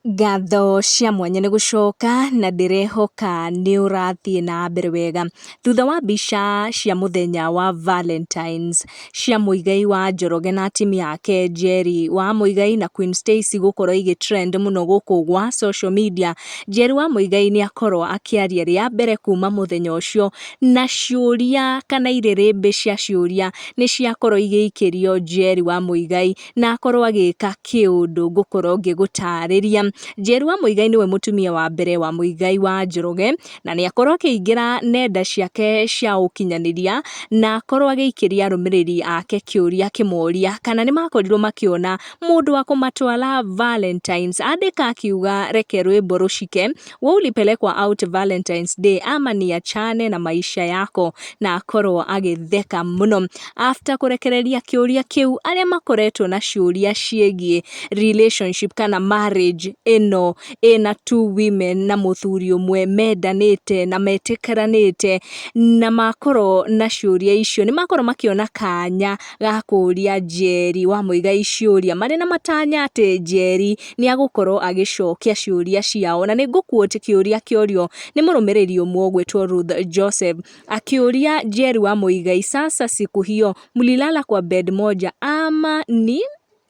Ngatho cia mwanya nĩ gũcoka na ndĩrehoka nĩ ũrathiĩ na mbere wega. Thutha wa mbica cia mũthenya wa Valentines cia Muigai wa Njoroge na atumia ake Njeri wa Muigai na Queen Stacy gũkorwo igĩ trend mũno gũkũ gwa social media, Njeri wa Muigai nĩ akorwo akĩaria rĩa mbere kuma mũthenya ũcio na ciũria kana irĩrĩmbĩ cia ciũria nĩ ciakorwo igĩikĩrio Njeri wa Muigai na akorwo agĩka kĩũndũ ngũkorwo ngĩgũtarĩria. Njeri wa Muigai nĩwe mũtumia wa mbere wa Muigai wa Njoroge na nĩ akorwo akĩingĩra nenda ciake cia ũkinyanĩria na akorwo agĩikĩria arũmĩrĩri ake kĩũria akĩmoria kana nĩ makorirwo makĩona mũndũ wa kũmatwara Valentines. Andĩka akiuga reke rwĩmbo rũcike, we ulipelekwa out Valentines Day ama niachane na maisha yako, na akorwo agĩtheka mũno after kũrekereria kĩũria kĩu. Arĩa makoretwo na ciũria ciĩgiĩ relationship kana marriage ĩno ĩna two women na mũthuri ũmwe mendanĩte na metĩkĩranĩte na makorwo na ciũria icio, nĩ makorwo makĩona kanya ga kũũria Njeri wa Muigai ciũria marĩ na matanya atĩ Njeri nĩ agũkorwo agĩcokia ciũria ciao. Na nĩ ngũquote kĩũria kĩorio nĩ mũrũmĩrĩri ũmwe ũgwĩtwo Ruth Joseph akĩũria Njeri wa Muigai, "Sasa siku hiyo mlilala kwa bed moja ama ni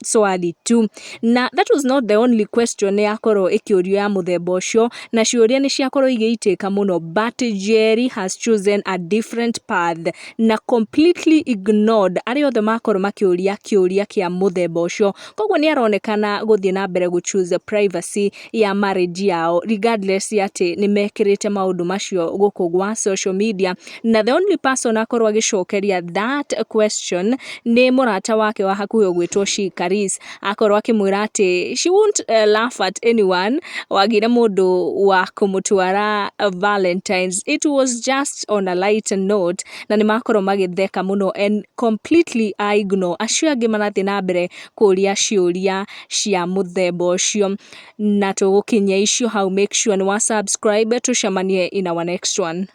swali tu?" Na that was not the only question yakorwo ĩkĩũrio ya mũthemba ũcio, na ciũria nĩ ciakorwo igĩitĩka mũno, but Njeri has chosen a different path na completely ignored arĩa othe makorwo makĩũria kĩũria kĩa mũthemba ũcio. Koguo nĩ aronekana gũthiĩ na mbere gũ choose privacy ya marriage yao regardless ya atĩ nĩ mekĩrĩte maũndũ macio gũkũ gwa social media. Na the only person akorwo agĩcokeria that question nĩ mũrata wake wa hakuhĩ ũgwĩtwo Shikaris, akorwo akĩmwĩra atĩ she won't laugh at anyone wagire mũndũ wa kũmũtwara Valentines, it was just on a light note, na nĩ makorwo magĩtheka mũno and completely ignore acio angĩ marathiĩ na mbere kũria ciũria cia mũthemba ũcio. Na tũgũkinyia icio hau. Make sure nĩ wa subscribe, tũcemanie in our next one.